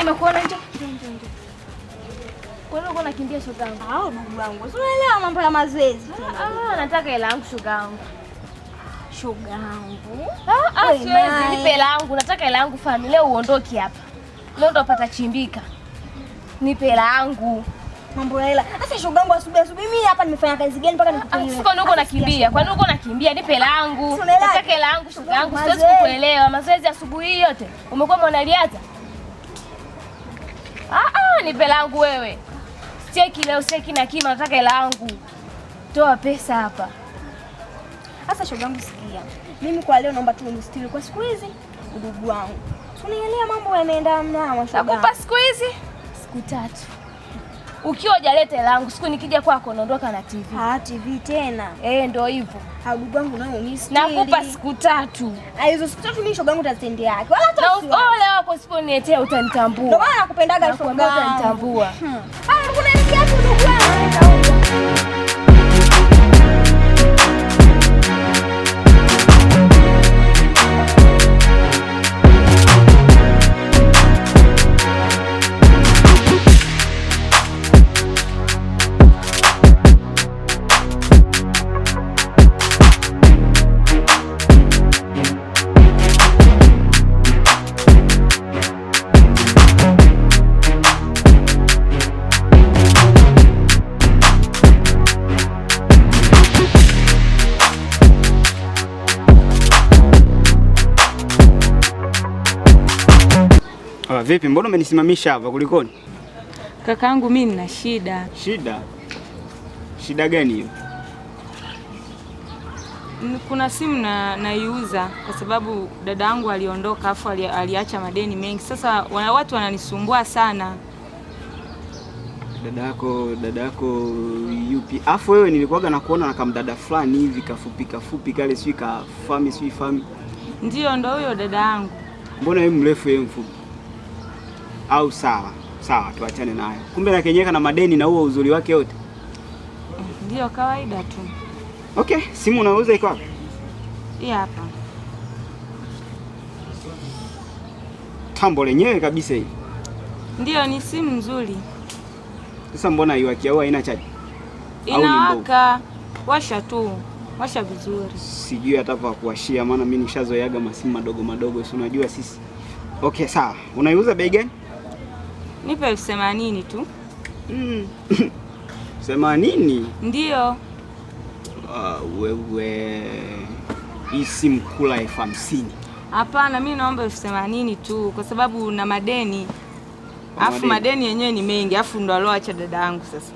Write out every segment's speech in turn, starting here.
Nimekuona, njoo. Njoo, njoo, njoo. Kwa nini uko unakimbia shoga yangu? Ah, ndugu yangu. Si unaelewa mambo ya mazoezi tena. Ah, nataka hela yangu shoga yangu. Shoga yangu. Ah, ah, Wewe siwezi, naye. nipe hela yangu. Nataka hela yangu fami. Leo uondoke hapa. Leo ndo pata chimbika. Nipe hela yangu. Mambo ya hela. Sasa shoga yangu, asubuhi asubuhi mimi hapa nimefanya kazi gani mpaka nikupe Ah, hela? Siko uko nakimbia. Kwa nini uko nakimbia? Nipe hela yangu. Si unaelewa? Nataka hela yangu shoga yangu. Siwezi Mazoezi. kukuelewa. Mazoezi asubuhi hii yote. Umekuwa mwanariadha? Ah, ah, nipe hela yangu wewe. Sicheki leo, sicheki na kima, nataka hela yangu. Toa pesa hapa. Sasa shoga yangu, sikia. Mimi kwa leo naomba tu unistiri kwa siku hizi ndugu wangu. Si unaelewa mambo yameenda mnama shoga. Nakupa siku hizi siku 3. Ukiwa hujaleta hela yangu, siku nikija kwako naondoka na TV. Ah, TV tena. Eh, ndio hivyo. Ah, ndugu wangu nayo unistiri. Nakupa siku 3. Ah, hizo siku 3 mimi shoga yangu utazitendea yake. Wala hata Na usiwaze. ole wako usiponiletea utanitambua. Ndio maana nakupendaga shoga Nakwambia yangu. utanitambua. Ah, kuna nini hapo ndugu yangu? Ah, vipi mbona umenisimamisha hapa kulikoni? Kakaangu, mimi nina shida. Shida? Shida gani hiyo? Kuna simu naiuza kwa sababu dada yangu aliondoka afu aliacha madeni mengi. Sasa watu wananisumbua sana. Dada yako yupi? Afu wewe nilikuwaga nakuona na kamdada fulani hivi kafupi kafupi kale, sijui kafami sijui fami. Ndio, ndo huyo dada yangu. Mbona yeye mrefu yeye mfupi? Au sawa, sawa tuachane nayo. Kumbe na kenyeka na madeni na huo uzuri wake wote. Ndio kawaida tu. Okay, simu unauza iko wapi? Hii hapa. Tambo lenyewe kabisa hii. Ndio, ni simu nzuri. Sasa mbona haiwaki au haina chaji? Au ni mbovu? Inawaka. Washa tu. Washa vizuri. Sijui hata pa kuwashia maana mimi nishazoeaga masimu madogo madogo, si unajua sisi. Okay, sawa. Unaiuza bei gani? Nipe 80,000 tu. 80? Ndio. Ah, wewe hii simu kula 50,000. Hapana, mimi naomba 80,000 tu kwa sababu na madeni. Kwa Afu madeni. madeni yenyewe ni mengi, afu ndo aloacha dada yangu sasa.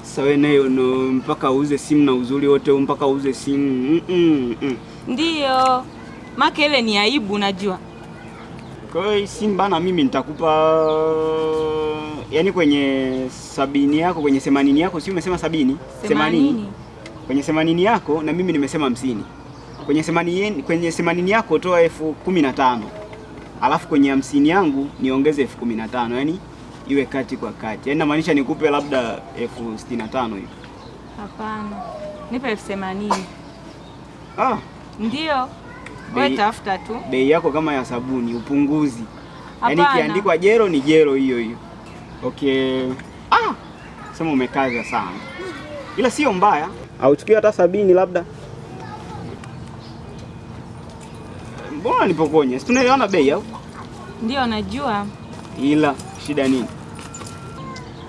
Sasa wewe naye mpaka uuze simu na uzuri wote huu, mpaka uuze simu. Ndio. Maka ile ni aibu najua. Kwa hiyo hii simu bana mimi nitakupa yani kwenye 70 yako, kwenye 80 yako, si umesema 70? 80. Kwenye 80 yako na mimi nimesema 50. Kwenye 80 yako toa 15,000. Alafu kwenye 50 yangu niongeze 15,000, yani iwe kati kwa kati. Yaani namaanisha nikupe labda 65,000 hivi. Hapana. Nipe 80,000. Ndio. Wewe tafuta tu. Bei yako kama ya sabuni, upunguzi. Yaani Hapana. ikiandikwa jero ni jero hiyo hiyo. Okay. Sema umekaza sana. Ila sio mbaya. Auchukui hata 70 labda. Mbona nipokonye? Si tunaelewana bei au? Ndio najua. Ila shida nini?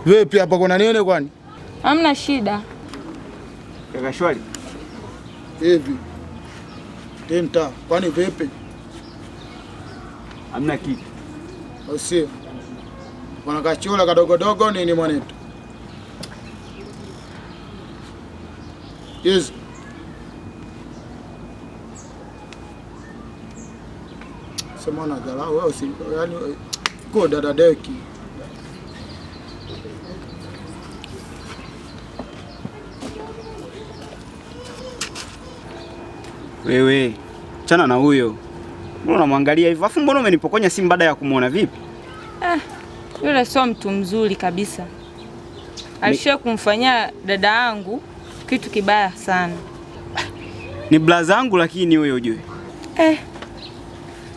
Vipi hapa kuna nini kwani? Hamna shida. Kaka shwari. Hivi. Tenta, kwani vipi? Hamna kitu. Usio. Wana kachula kadogo dogo nini mwanetu? Yes. Sema na dharau wewe si yani ko dada deki. Wewe, achana na huyo. Mbona unamwangalia hivyo? Alafu mbona umenipokonya simu baada ya kumuona vipi? Yule sio mtu mzuri kabisa. Alishia kumfanyia dada yangu kitu kibaya sana. Ni blaza yangu lakini huyo ujue.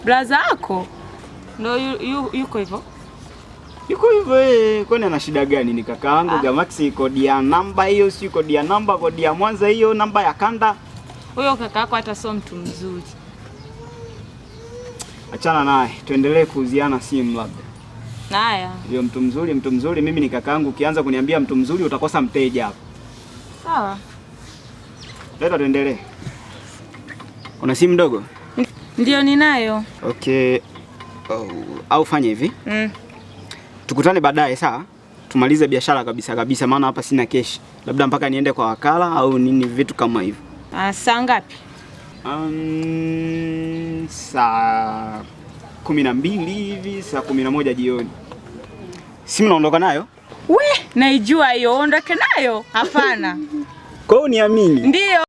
Blaza yako? Ndio yuko hivyo. Yuko hivyo eh, kwani ana shida gani? Ni kakaangu Gamax, kodi ya namba hiyo, si kodi ya namba, kodi ya Mwanza hiyo, namba ya kanda. Huyo kaka yako hata sio mtu mzuri. Achana naye, tuendelee kuuziana simu labda. Haya. Hiyo mtu mzuri, mtu mzuri, mimi ni kakaangu, ukianza kuniambia mtu mzuri utakosa mteja hapo. Sawa. Leta tuendelee. Una simu ndogo? Ndio ninayo. Okay. Oh, au fanye hivi. Tukutane baadaye sawa? Tumalize biashara kabisa kabisa, maana hapa sina keshi. Labda mpaka niende kwa wakala au nini vitu kama hivyo. Saa ngapi? Saa 12 hivi, saa 11 jioni. Simu naondoka nayo? We, naijua hiyo, ondoke nayo? Hapana. Kwa hiyo niamini. Ndio.